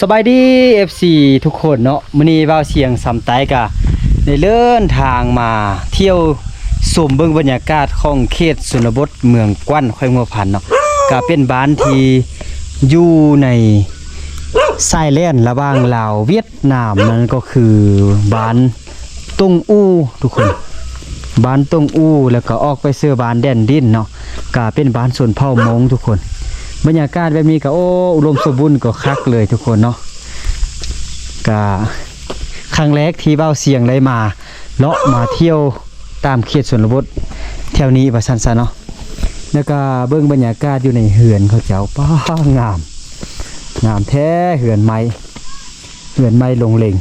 ສະບາຍດີ ເອັຟຊີ ທຸກຄົນເນາະ, ມື້ນີ້ບ່າວສຽງສຳໄຕກະໄດ້ເດີນທາງມາທ່ຽວຊົມເບິ່ງບັນຍາກາດຂອງເຂດຊົນນະບົດເມືອງກວັນ ແຂວງຫົວພັນເນາະ, ກະເປັນບ້ານທີ່ຢູ່ໃນຊາຍແດນລະຫວ່າງລາວຫວຽດນາມ, ນັ້ນກໍຄືບ້ານ ຕົງອູ ທຸກຄົນ, ບ້ານຕົງອູ ແລ້ວກໍອອກໄປເຊີບ້ານແດນດິນເນາະ, ກະເປັນບ້ານຊົນເຜົ່າມົ້ງທຸກຄົນ. ບັນຍາກາດແບບນີ້ກະ ໂອ້ ອຸດົມສົມບູນ ກໍຄັກເລີຍທຸກຄົນເນາະ. ກະຄັ້ງແລກທີ່ບ່າວສຽງໄດ້ມາເລາະມາທ່ຽວຕາມເຂດຊົນນະບົດແຖວນີ້ວ່າຊັ້ນຊະເນາະ. ແລ້ວກະເບິ່ງບັນຍາກາດຢູ່ໃນເຮືອນເຂົາເຈົ້າ, ປ້າ ງາມ ງາມແທ້, ເຮືອນໄມ້ ເຮືອນໄມ້ລົງເລັງ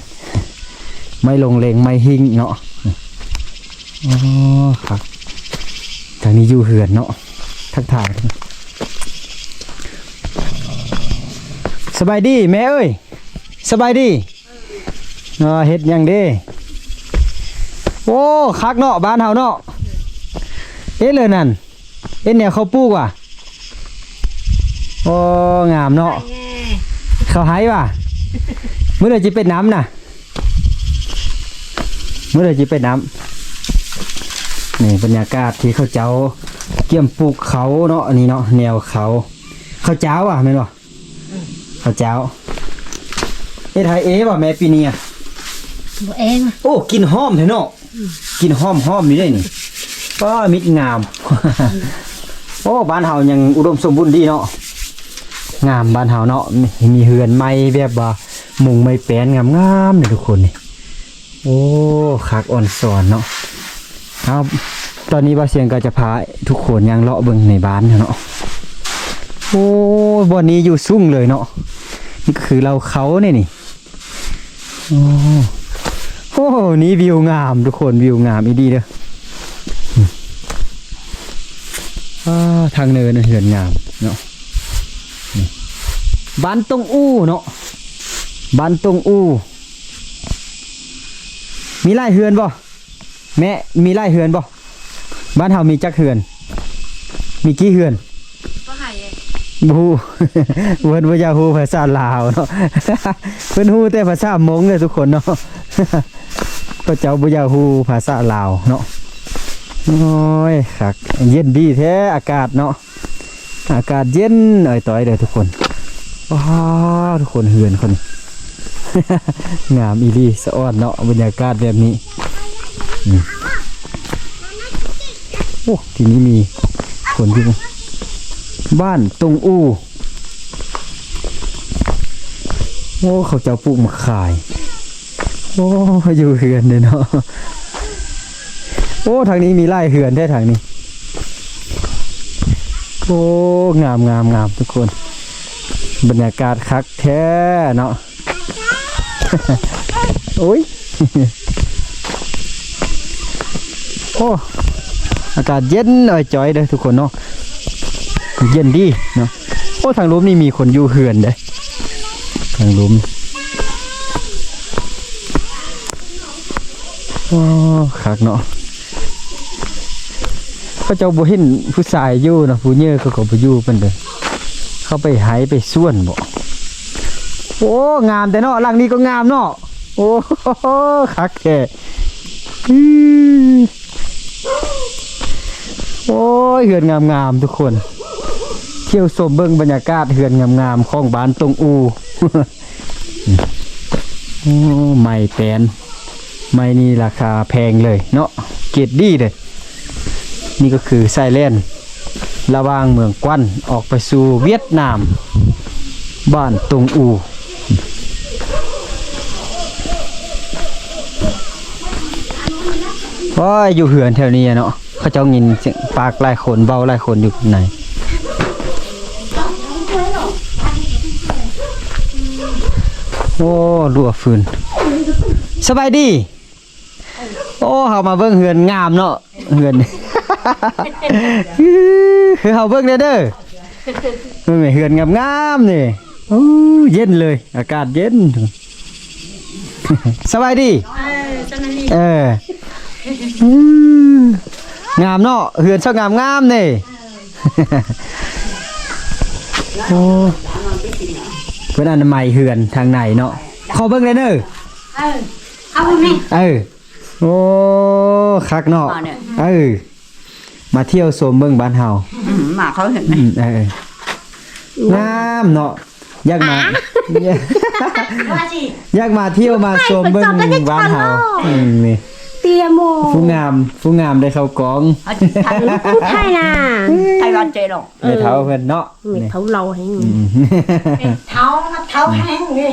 ໄມ້ລົງເລັງ ໄມ້ຫິ້ງເນາະ. ອໍ ຄັກ, ທາງນີ້ຢູ່ເຮືອນເນາະ, ທັກທາຍ. ສະບາຍດີແມ່ເອີຍ, ສະບາຍດີ. ເອີ ເຮັດຫຍັງເດ້? ໂອ້ ຄັກເນາະ ບ້ານເຮົາເນາະ. ເອີ ເລີນັ້ນ ເຮັດແນວເຂົາປູກຫວາ? ໂອ້ ງາມເນາະ. ເຂົາໄຮ່ຫວາ? ມື້ໃດຊິໄປນຳນະ? ມື້ໃດຊິໄປນຳ? ນີ້ບັນຍາກາດທີ່ເຂົາເຈົ້າກຽມປູກເຂົ້າເນາະ, ອັນນີ້ເນາະ ແນວເຂົ້າ, ເຂົ້າຈ້າວຫວາ ແມ່ນບໍ່? ເຂົ້າຈ້າວ. ເຮັດໄຮ່ເອບໍ່ແມ່ປີນີ້ອະ? ບໍ່ເອ. ໂອ້ ກິ່ນຫອມແທ້ເນາະ. ກິ່ນຫອມໆ ຢູ່ເດ້ນີ້. ປ້າ ມິດງາມ. ໂອ້ ບ້ານເຮົາຍັງອຸດົມສົມບູນດີເນາະ, ງາມບ້ານເຮົາເນາະ. ມີ ມີເຮືອນໄມ້ແບບວ່າມຸງໄມ້ແປ້ນງາມໆ ເດ້ທຸກຄົນນີ້. ໂອ້ ຄັກອ່ອນຊອນເນາະ. ເອົາ ຕອນນີ້ບ່າວສຽງກໍຈະພາທຸກຄົນຍ່າງເລາະເບິ່ງໃນບ້ານເນາະ. ໂອ້ ບ່ອນນີ້ຢູ່ສູງເລີຍເນາະ, ນີ້ຄືເລົາເຂົ້ານີ້ນີ້. ໂອ້ ໂອ້ ນີ້ວິວງາມທຸກຄົນ, ວິວງາມອີ່ຫຼີເດີ. ອາ ທາງເນີນເຮືອນງາມເນາະ. ນີ້ ບ້ານຕົງອູເນາະ, ບ້ານຕົງອູ. ມີຫຼາຍເຮືອນບໍ່? ແມ່ ມີຫຼາຍເຮືອນບໍ່? ບ້ານເຮົາມີຈັກເຮືອນ? ມີກີ່ເຮືອນ? ບໍ່ໃຫ້ເດ້. ບໍ່ຮູ້. ເພິ່ນບໍ່ຢາກຮູ້ພາສາລາວເນາະ, ເພິ່ນຮູ້ແຕ່ພາສາມົ້ງເດີທຸກຄົນເນາະ. ເຂົາເຈົ້າບໍ່ຢາກຮູ້ພາສາລາວເນາະ. ໂອ້ຍ ຄັກ, ເຢັນດີແທ້ອາກາດເນາະ. ອາກາດເຢັນອອຍຕອຍເດີທຸກຄົນ. ວ້າ ທຸກຄົນ ເຮືອນເຂົານີ້ ງາມອີ່ຫຼີ, ສະອອນເນາະ ບັນຍາກາດແບບນີ້. ອືມ ໂອ້ ທີ່ນີ້ມີຄົນຢູ່ ບ້ານຕົງອູ. ໂອ້ ເຂົາເຈົ້າປູກໝາກຂາຍ. ໂອ້ ຢູ່ເຮືອນເດ້ເນາະ. ໂອ້ ທາງນີ້ມີຫຼາຍເຮືອນແທ້ທາງນີ້. ໂອ້ ງາມໆໆ ທຸກຄົນ, ບັນຍາກາດຄັກແທ້ເນາະ. ໂອ້ຍ ໂອ້ ອາກາດເຢັນອອຍຈອຍເດີທຸກຄົນເນາະ, ເຢັນດີເນາະ. ໂອ້ ທາງລຸ່ມນີ້ມີຄົນຢູ່ເຮືອນເດ້ ທາງລຸ່ມ. ໂອ້ ຄັກເນາະ, ເຂົາເຈົ້າບໍ່ເຫັນຜູ້ຊາຍຢູ່ເນາະ, ຜູ້ຍິງເຂົາກໍບໍ່ຢູ່ປານໃດ, ເຂົາໄປໄຮ່ໄປສວນບໍ. ໂອ້ ງາມແທ້ເນາະ, ຫຼັງນີ້ກໍງາມເນາະ. ໂອ້ ຄັກແທ້. ໂອ້ຍ ເຮືອນງາມໆ ທຸກຄົນ, ທ່ຽວຊົມເບິ່ງບັນຍາກາດເຮືອນງາມໆ ຂອງບ້ານຕົງອູ. ໂອ້ ໄມ້ແຕນ ໄມ້ນີ້ລາຄາແພງເລີຍເນາະ, ເກຣດດີເດ້. ນີ້ກໍຄືຊາຍແດນລະຫວ່າງເມືອງກວັນອອກໄປສູ່ຫວຽດນາມ, ບ້ານຕົງອູ. ໂອ້ຍ ຢູ່ເຮືອນແຖວນີ້ເນາະ, ເຂົາເຈົ້າຍິນສຽງປາກຫຼາຍຄົນ ເວົ້າຫຼາຍຄົນຢູ່ໃນ. ໂອ້ ລົວຟືນ. ສະບາຍດີ. ໂອ້ ເຮົາມາເບິ່ງເຮືອນງາມເນາະ, ເຮືອນ ຄືເຮົາເບິ່ງແດ່ເດີ. ເບິ່ງແມ່ ເຮືອນງາມໆ ນີ້. ໂອ້ ເຢັນເລີຍ, ອາກາດເຢັນ. ສະບາຍດີ. ເອີ ສະບາຍດີ. ເອີ ອືມ ງາມເນາະ, ເຮືອນຊາວງາມໆ ນີ້. ໂອ້ ເພິ່ ເພິ່ນອະນາໄມເຮືອນທາງໃນເນາະ. ຂໍເບິ່ງແດ່ເດີ. ເອີ ເອົາແມ່. ເອີ ໂອ້ ຄັກເນາະ. ເອີ ມາທ່ຽວຊົມເບິ່ງບ້ານເຮົາ. ອືມ ມາເຂົາເຫັນ. ອືມ ເອີ ງາມເນາະ. ຢາກມາ ວ່າຊິ ຢາກມາທ່ຽວມາຊົມເບິ່ງບ້ານເຮົາ. ອືມ ນີ້ ຕຽມ ຜູ້ງາມ ຜູ້ງາມໄດ້ເຂົ້າກອງ. ເຮົາຊິຖ່າຍ ຖ່າຍນະ ຖ່າຍວັນເຈເນາະ. ແມ່ເຖົ້າເພິ່ນເນາະ. ແມ່ເຖົ້າເລົ່າໃຫ້. ອືມ ເຖົ້າ ເຖົ້າແຮງນີ້.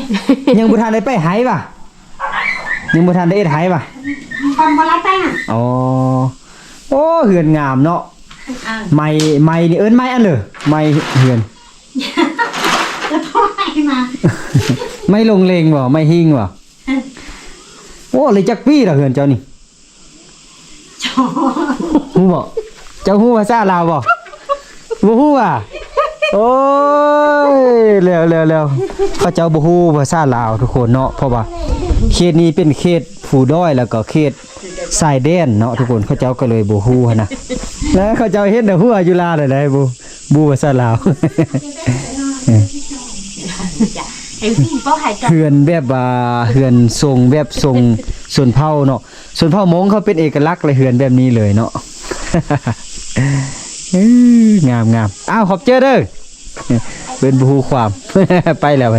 ຍັງບໍ່ທັນໄດ້ໄປໄຮ່ຫວາ? ຍັງບໍ່ທັນໄດ້ເຮັດໄຮ່ຫວາ? ບໍ່ ບໍ່ໄດ້ໄປນະ. ອໍ ໂອ້ ເຮືອນງາມເນາະ. ໄມ້ ໄມ້ນີ້ເອີ້ນໄມ້ອັນເດີ ໄມ້ເຮືອນ ກະທ້ອຍມາ. ໄມ້ລົງເລັງບໍ່? ໄມ້ຫິ້ງບໍ່? ໂອ້ ເລີຍຈັກປີລະເຮືອນເຈົ້ານີ້? ຮູ້ບໍ່? ເຈົ້າຮູ້ພາສາລາວບໍ່? ບໍ່ຮູ້ຫວາ? ໂອ້ຍ ແລ້ວ ແລ້ວ ແລ້ວ ເຂົາເຈົ້າບໍ່ຮູ້ພາສາລາວທຸກຄົນເນາະ. ເພາະວ່າເຂດນີ້ເປັນເຂດພູດອຍ ແລ້ວກໍເຂດ ຊາຍແດນເນາະທຸກຄົນ. ເຂົາເຈົ້າກໍເລີຍບໍ່ຮູ້ຫັ້ນນະ. ແລ້ວເຂົາເຈົ້າເຫັນແຕ່ຫົວຢູ່ລາວແລ້ວໄດ໋ ບໍ່ ບໍ່ພາສາລາວ. ເຮືອນແບບວ່າ ເຮືອນຊົງແບບຊົງຊົນເຜົ່າເນາະ. ຊົນເຜົ່າມົ້ງເຂົາເປັນເອກະລັກເລີຍ ເຮືອນແບບນີ້ເລີຍເນາະ. ເອີ ງາມໆ. ອ້າວ ຂອບໃຈເດີ. ເພິ່ນບໍ່ຮູ້ຄວາມ ໄປແລ້ວ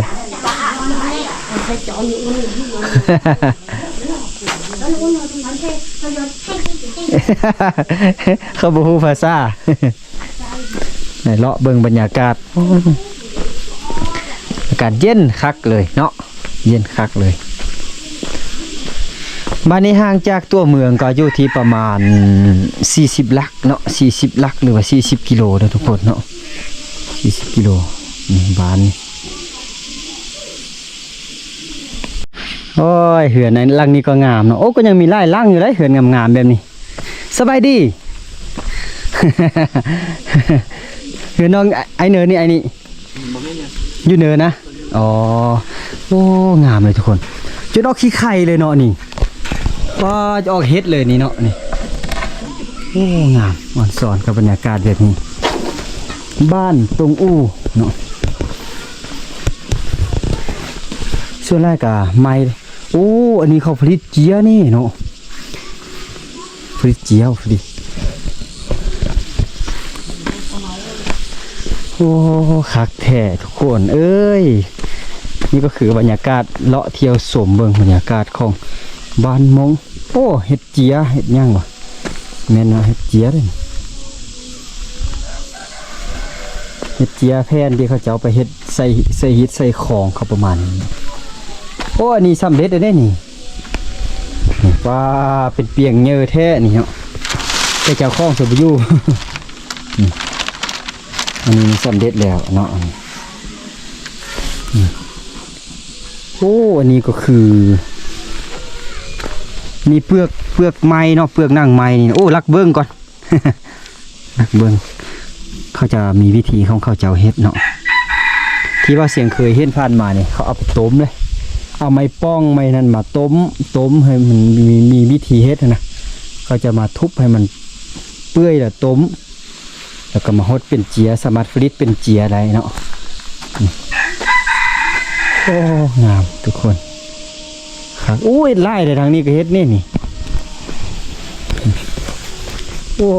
ເຂົາບໍ່ຮູ້ພາສາ. ໄດ້ເລາະເບິ່ງບັນຍາກາດ ອາກາດເຢັນຄັກເລີຍເນາະ. ເຢັນຄັກເລີຍ. ບ້ານນີ້ຫ່າງຈາກຕົວເມືອງກໍຢູ່ທີ່ປະມານສີ່ສິບຫຼັກເນາະ ສີ່ສິບຫຼັກ ຫຼືວ່າສີ່ສິບກິໂລເດີທຸກຄົນເນາະ ສີ່ສິບກິໂລ. ນີ້ບ້ານນີ້ ໂອ້ຍ ເຮືອນໃນຫຼັງນີ້ກໍງາມເນາະ. ໂອ້ ກໍຍັງມີຫຼາຍຫຼັງຢູ່ເດ້ ເຮືອນງາມໆແບບນີ້. ສະບາຍດີ ເຮືອນນ້ອງ ອ້າຍເນີນີ້ ອ້າຍນີ້ ບໍ່ແມ່ນເນີ ຢູ່ເນີນະ. ອໍ ໂອ້ ງາມເລີຍທຸກຄົນ ຈົນອອກຂີ້ໄຂ່ເລີຍເນາະນີ້. ປ້າ ຈະອອກເຫັດເລີຍນີ້ເນາະນີ້. ໂອ້ ງາມ ອອນຊອນກັບບັນຍາກາດແບບນີ້ ບ້ານຕົງອູ່ເນາະ. ສ່ວນຫຼາຍກະໄມ້. ໂອ້ ອັນນີ້ເຂົາຜະລິດເຈຍນີ້ເນາະ. ຟຣິດເຈຍ ຟຣິດ ໂອ້ ຄັກແທ້ທຸກຄົນເອີຍ. ນີ້ກໍຄືບັນຍາກາດເລາະທ່ຽວຊົມເບິ່ງບັນຍາກາດຂອງບ້ານມົ້ງ. ໂອ້ ເຫັດເຈຍ ເຫັດຫຍັງຫວາ? ແມ່ນວ່າເຫັດເຈຍເດ້ ເຫັດເຈຍແຜ່ນທີ່ເຂົາເຈົ້າໄປເຮັດໃສ່ ໃສ່ຮີດໃສ່ຂອງເຂົາປະມານນີ້. ໂອ້ ອັນນີ້ສຳເລັດແລ້ວເດ້ນີ້. ນີ້ ວ້າ ເປັນປຽງເຍີແທ້ນີ້ເນາະ ແຕ່ເຈົ້າຂອງຊິບໍ່ຢູ່. ນີ້ ອັນນີ້ມັນສຳເລັດແລ້ວເນາະ. ນີ້ ນີ້ ໂອ້ ອັນນີ້ກໍຄື ມີເປືອກ ເປືອກໄມ້ເນາະ ເປືອກໜັງໄມ້ນີ້. ໂອ້ ລັກເບິ່ງກ່ອນ. ນັກເບິ່ງ ເຂົາຈະມີວິທີຂອງເຂົາເຈົ້າເຮັດເນາະ ທີ່ວ່າສຽງເຄີຍເຫັນຜ່ານມານີ້ ເຂົາເອົາໄປຕົ້ມເລີຍ ເອົາໄມ້ປ່ອງໄມ້ນັ້ນມາຕົ້ມ ຕົ້ມໃຫ້ມັນມີ ມີວິທີເຮັດຫັ້ນນະ. ເຂົາຈະມາທຸບໃຫ້ມັນເປື່ອຍແລ້ວຕົ້ມ ແລ້ວກໍມາຫົດເປັນເຈຍ ສາມາດຜະລິດເປັນເຈຍໄດ້ເນາະ. ໂອ້ ງາມທຸກຄົນ. ຄັກ ໂອ້ຍ ຫຼາຍເດ້ ທາງນີ້ກໍເຮັດນີ້ ນີ້. ໂອ້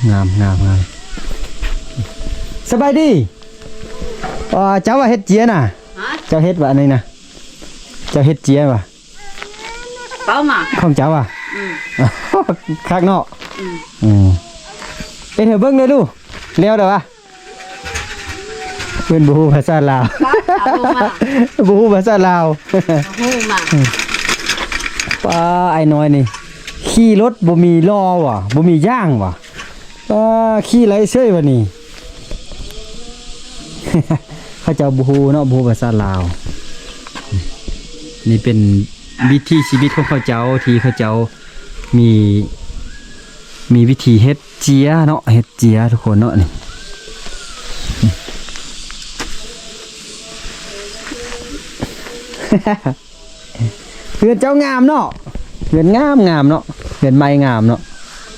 ງາມ ງາມ ງາມ. ສະບາຍດີ. ອ່າ ເຈົ້າວ່າເຮັດເຈຍນະ? ຮະ? ເຈົ້າເຮັດວ່າອັນນີ້ນະ? ເຈົ້າເຮັດເຈຍວ່າ? ເປົາມາ ຂອງເຈົ້າວ່າ? ອືມ ຄັກເນາະ. ອືມ ອືມ ເຮັດໃຫ້ເບິ່ງແດ່ລູກ ແລ້ວເດີວ່າ? ເພິ່ນບໍ່ຮູ້ພາສາລາວ ບໍ່ຮູ້ພາສາລາວ. ຮູ້ມາ ປ້າ ອ້າຍນ້ອຍນີ້ ຂີ່ລົດບໍ່ມີລໍ້ຫວາ ບໍ່ມີຢາງຫວາ? ປ້າ ຂີ່ໄລ່ເສີຍຫວານີ້. ເຂົາເຈົ້າບໍ່ຮູ້ເນາະ ບໍ່ຮູ້ພາສາລາວ. ນີ້ເປັນວິຖີຊີວິດຂອງເຂົາເຈົ້າ ທີ່ເຂົາເຈົ້າມີ ມີວິທີເຮັດ ເຈຍເນາະ ເຮັດເຈຍທຸກຄົນເນາະ. ນີ້ ເຮືອນເຈົ້າງາມເນາະ ເຮືອນງາມໆເນາະ ເຮືອນໄມ້ງາມເນາະ.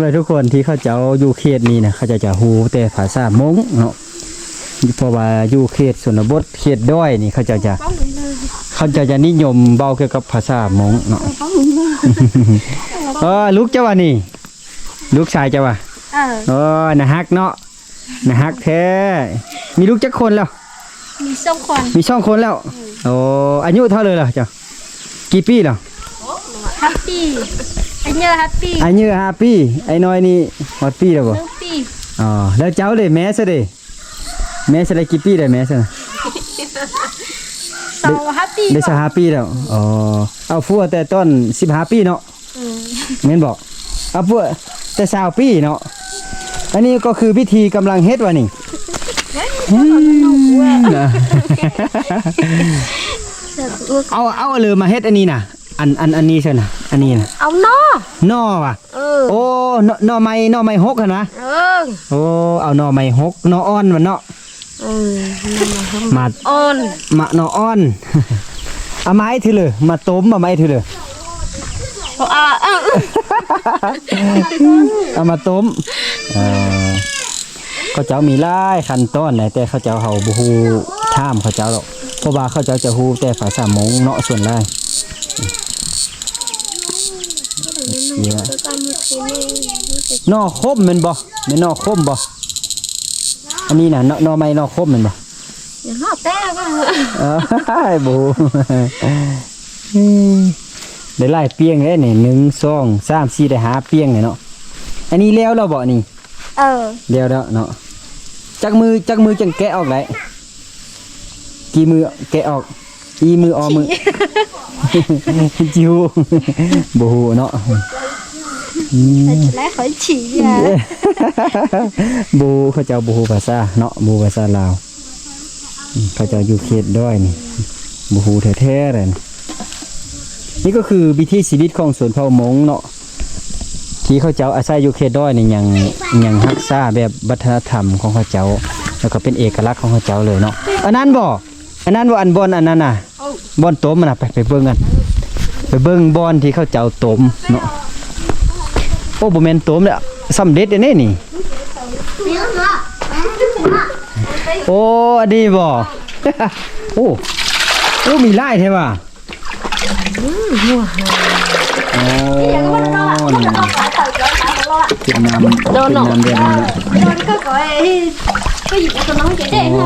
ເລີຍທຸກຄົນ ທີ່ເຂົາເຈົ້າຢູ່ເຂດນີ້ນະ ເຂົາເຈົ້າຈະຮູ້ແຕ່ພາສາມົ້ງເນາະ ເພາະວ່າຢູ່ເຂດຊົນນະບົດ ເຂດດອຍນີ້ ເຂົາເຈົ້າຈະ ເຂົາເຈົ້າຈະນິຍົມເວົ້າກ່ຽວກັບພາສາມົ້ງເນາະ. ເອີ ລູກເຈົ້າວ່ານີ້ ລູກຊາຍເຈົ້າວ່າ? ເອີ ເອີ ໜ້າຮັກເນາະ ໜ້າຮັກແທ້. ມີລູກຈັກຄົນແລ້ວ? ມີສອງຄົນ ມີສອງຄົນແລ້ວ. ໂອ້ ອາຍຸເທົ່າໃດແລ້ວເຈົ້າ? ກີ່ປີແລ້ວ? ຫ້າປີ ອາຍຸຫ້າປີ ອາຍຸຫ້າປີ ໄອ້ນ້ອຍນີ້ຮອດປີແລ້ວບໍ່? ໜຶ່ງປີ. ອໍ ແລ້ວເຈົ້າເດ ແມ່ຊະເດ? ແມ່ຊະໄດ້ກີ່ປີແລ້ວ ແມ່ຊະນະ? ຊາວຫ້າປີ ໄດ້ຊາວຫ້າປີແລ້ວ. ອໍ ເອົາຜົວແຕ່ຕອນສິບຫ້າປີເນາະ? ອືມ ແມ່ນບໍ່? ເອົາຜົວແຕ່ຊາວປີເນາະ. ອັນນີ້ກໍຄືພິທີກຳລັງເຮັດວ່ານີ້. ເຮັດ ອືມ ເອົາ ເອົາເລີມາເຮັດອັນນີ້ນະ ອັນ ອັນ ອັນນີ້ຊັ້ນນະ ອັນນີ້ນະ ເອົາໜໍ່ ໜໍ່ຫວາ? ເອີ ໂອ້ ໜໍ່ ໜໍ່ໄມ້ ໜໍ່ໄມ້ຫົກຫັ້ນຫວາ? ເອີ ໂອ້ ເອົາໜໍ່ໄມ້ຫົກ ໜໍ່ອ່ອນມັນເນາະ. ເອີ ມາອ່ອນ ມາໜໍ່ອ່ອນ ເອົາມາໃຫ້ຖືເລີ ມາຕົ້ມ ເອົາມາໃຫ້ຖືເລີ ເອົາ ເອົາມາຕົ້ມ ເອີ ເຂົາເຈົ້າມີຫຼາຍຂັ້ນຕອນໃດ ແຕ່ເຂົາເຈົ້າ ເຮົາບໍ່ຮູ້ຖາມເຂົາເຈົ້າດອກ ເພາະວ່າເຂົາເຈົ້າຈະຮູ້ແຕ່ພາສາມົ້ງເນາະ ສ່ວນຫຼາຍ. ໜໍ່ຂົມແມ່ນບໍ່? ແມ່ນໜໍ່ຂົມບໍ່? ອັນນີ້ນະ ໜໍ່ ໜໍ່ໄມ້ໜໍ່ຂົມແມ່ນບໍ່? ເອີ ບໍ່ຮູ້ ໄດ້ຫຼາຍປ່ຽງເດ້ນີ້ ໜຶ່ງ ສອງ ສາມ ສີ່ ໄດ້ຫ້າປ່ຽງເດ້ເນາະ. ອັນນີ້ແລ້ວແລ້ວບໍ່ນີ້? ເອີ ແລ້ວແລ້ວເນາະ. ຈັກມື້ ຈັກມື້ຈັ່ງແກະອອກໄດ້? ກີ່ມື້ແກະອອກ? ອີ່ມື້ ອໍມື້ ຈິວ ບໍ່ຮູ້ເນາະ. ອືມ ແລ້ວຂ້ອຍຊີ້ ບໍ່ຮູ້ ເຂົາເຈົ້າບໍ່ຮູ້ພາສາເນາະ ບໍ່ຮູ້ພາສາລາວ. ອືມ ເຂົາເຈົ້າຢູ່ເຂດດອຍນີ້ ບໍ່ຮູ້ແທ້ໆເລີຍ. ນີ້ກໍຄືວິຖີຊີວິດຂອງຊົນເຜົ່າມົ້ງເນາະ ທີ່ເຂົາເຈົ້າອາໄສຢູ່ເຂດດອຍນີ້ ຍັງ ຍັງຮັກສາແບບວັດທະນະທຳຂອງເຂົາເຈົ້າ ແລ້ວກໍເປັນເອກະລັກຂອງເຂົາເຈົ້າເລີຍເນາະ. ອັນນັ້ນບໍ່? ອັນນັ້ນບໍ່? ອັນບ່ອນອັນນັ້ນນະ ບ່ອນຕົ້ມນະ ໄປ ໄປເບິ່ງກັນ ໄປເບິ່ງບ່ອນທີ່ເຂົາເຈົ້າຕົ້ມເນາະ. ໂອ້ ບໍ່ແມ່ນຕົ້ມແລ້ວ ສຳເລັດແລ້ວນີ້. ໂອ້ ອັນນີ້ບໍ່? ໂອ້ ໂອ້ ມີຫຼາຍແທ້ຫວາ? ໂອ້ ເກັບນ້ຳ ເກັບນ້ຳແບບນີ້ເນາ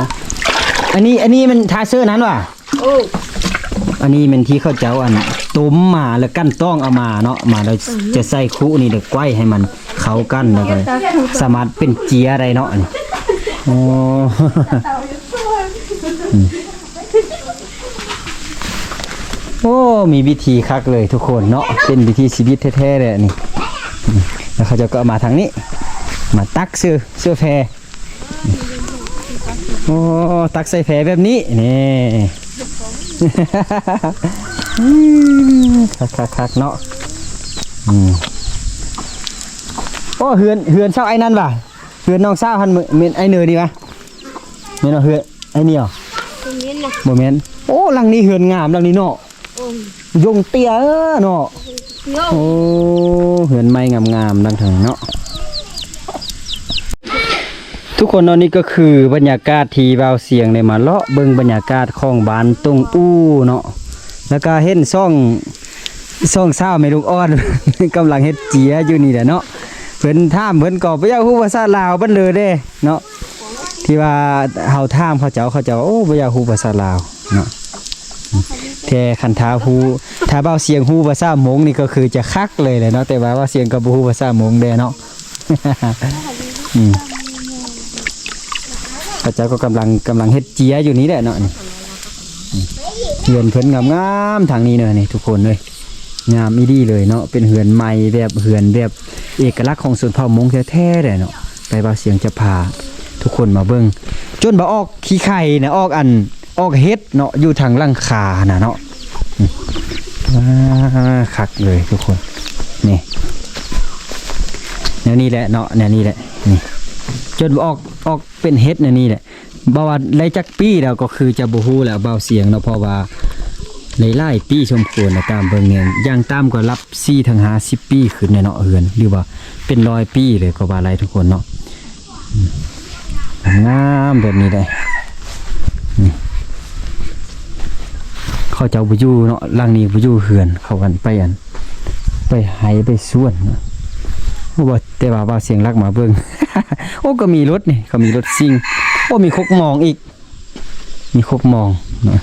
ະ. ອັນນີ້ ອັນນີ້ມັນທາເຊີນັ້ນຫວາ? ໂອ້ ອັນນີ້ແມ່ນທີ່ເຂົາເຈົ້າ ອັນ ຕົ້ມມາແລ້ວກັ່ນຕອງເອົາມາເນາະ ມາແລ້ວຈະໃສ່ຄຸນີ້ ແລ້ວໄກວ້ໃຫ້ມັນເຂົ້າກັນ ແລ້ວກໍສາມາດເປັນເຈ້ຍໄດ້ເນາະ. ອັນນີ້ ໂອ້ ອືມ ໂອ້ ມີວິທີຄັກເລີຍທຸກຄົນເນາະ ເປັນວິຖີຊີວິດແທ້ໆເລີຍອັນນີ້. ອືມ ແລ້ວເຂົາເຈົ້າກໍເອົາມາທາງນີ້ ມາຕັກເສື້ອ ເສື້ອແພ. ໂອ້ ຕັກໃສ່ແພແບບນີ້ ນີ້ ຄັກໆໆເນາະ. ອືມ ໂອ້ ເຮືອນ ເຮືອນຊາວອ້າຍນັ້ນຫວາ? ເຮືອນນ້ອງສາວຫັ້ນ ແມ່ນອ້າຍເນີນີ້ຫວາ? ແມ່ນບໍ່? ເຮືອນອ້າຍນີ້ຫວາ? ບໍ່ແມ່ນນະ ບໍ່ແມ່ນ. ໂອ້ ຫຼັງນີ້ເຮືອນງາມ ຫຼັງນີ້ເນາະ. ໂອ້ຍ ຍົງເຕ້ຍເນາະ. ໂອ້ ເຮືອນໄມ້ງາມໆ ດັ່ງທາງເນາະ ທຸກຄົນເນາະ. ນີ້ກໍຄືບັນຍາກາດທີ່ບ່າວຊຽງໄດ້ມາເລາະເບິ່ງບັນຍາກາດຂອງບ້ານຕົງອູ້ເນາະ ແລ້ວກໍເຫັນສອງ ສອງສາວແມ່ລູກອ່ອນ ກຳລັງເຮັດເຈ້ຍຢູ່ນີ້ແຫຼະເນາະ. ເພິ່ນຖາມ ເພິ່ນກໍບໍ່ຢາກຮູ້ພາສາລາວເບິດເລີເດ້ເນາະ. ທີ່ວ່າເຮົາຖາມເຂົາເຈົ້າ ເຂົາເຈົ້າ ໂອ້ ບໍ່ຢາກຮູ້ພາສາລາວເນາະ. ແຕ່ຄັນຖ້າຮູ້ ຖ້າບ່າວຊຽງຮູ້ພາສາມົ້ງນີ້ກໍຄືຈະຄັກເລີຍແຫຼະເນາະ. ແຕ່ວ່າບ່າວຊຽງກໍບໍ່ຮູ້ພາສາມົ້ງແດ່ເນາະ. ອືມ ເຂົາເຈົ້າກໍກຳລັງ ກຳລັງເຮັດເຈ້ຍຢູ່ນີ້ແຫຼະເນາະ. ນີ້ ອືມ ເຮືອນເພິ່ນງາມໆ ທາງນີ້ເນາະ ນີ້ທຸກຄົນເອີຍ. ງາມອີ່ຫຼີເລີຍເນາະ ເປັນເຮືອນໃໝ່ແບບ ເຮືອນແບບເອກະລັກຂອງຊົນເຜົ່າມົ້ງແທ້ໆເດ້ເນາະ. ໄປ ບ່າວຊຽງຈະພາທຸກຄົນມາເບິ່ງ ຈົນວ່າອອກຂີ້ໄຂ່ນະ ອອກອັນ ອອກເຫັດເນາະ ຢູ່ທາງຫຼັງຄາຫັ້ນນະເນາະ. ອືມ ອ່າ ຄັກເລີຍທຸກຄົນ. ນີ້ ແນວນີ້ແຫຼະເນາະ ແນວນີ້ແຫຼະ ນີ້ ຈົນວ່າອອກ ອອກເປັນເຫັດແນວນີ້ແຫຼະ. ບໍ່ວ່າໄດ້ຈັກປີແລ້ວກໍຄືຈະບໍ່ຮູ້ແລ້ວ ບ່າວຊຽງເນາະ ເພາະວ່າໄດ້ຫຼາຍປີສົມຄວນແລ້ວ ຕາມເບິ່ງນີ້ຢ່າງຕ່ຳກໍຫຼັບສີ່ເຖິງຫ້າສິບປີຂຶ້ນແຫຼະເນາະ ເຮືອນ ຫຼືວ່າເປັນຮ້ອຍປີເລີຍກໍວ່າໄດ້ທຸກຄົນເນາະ. ອືມ ງາມແບບນີ້ໄດ໋ ນີ້ ເຂົາເຈົ້າບໍ່ຢູ່ເນາະ ຫຼັງນີ້ບໍ່ຢູ່ເຮືອນ ເຂົາກັນໄປອັນ ໄປໄຮ່ໄປສວນເນາະ. ໂອ້ ແຕ່ວ່າບ່າວຊຽງລັກມາເບິ່ງ ໂອ້ ກໍມີລົດນີ້ ເຂົາມີລົດຊິງ ໂອ້ ມີຄົກມອງອີກ ມີຄົກມອງເນາະ.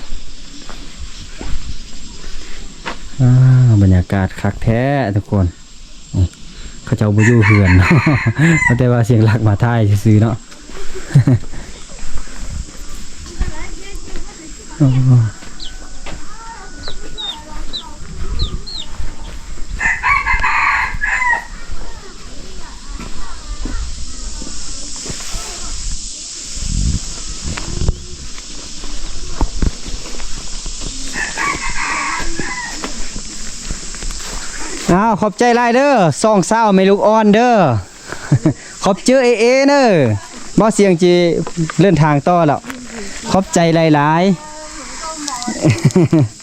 ອ່າ ບັນຍາກາດຄັກແທ້ທຸກຄົນ. ນີ້ ເຂົາເຈົ້າບໍ່ຢູ່ເຮືອນ ເອົາແຕ່ວ່າຊຽງລັກມາຖ່າຍຊື່ໆເນາະ. ໂອ້ ອ້າວ ຂອບໃຈຫຼາຍເດີ ສອງສາວແມ່ລູກອ່ອນເດີ. ຂອບເຈີເອເອເດີ. ບໍ່ສຽງຊິເດີນທາງຕໍ່ແລ້ວ. ຂອບໃຈຫຼາຍໆ.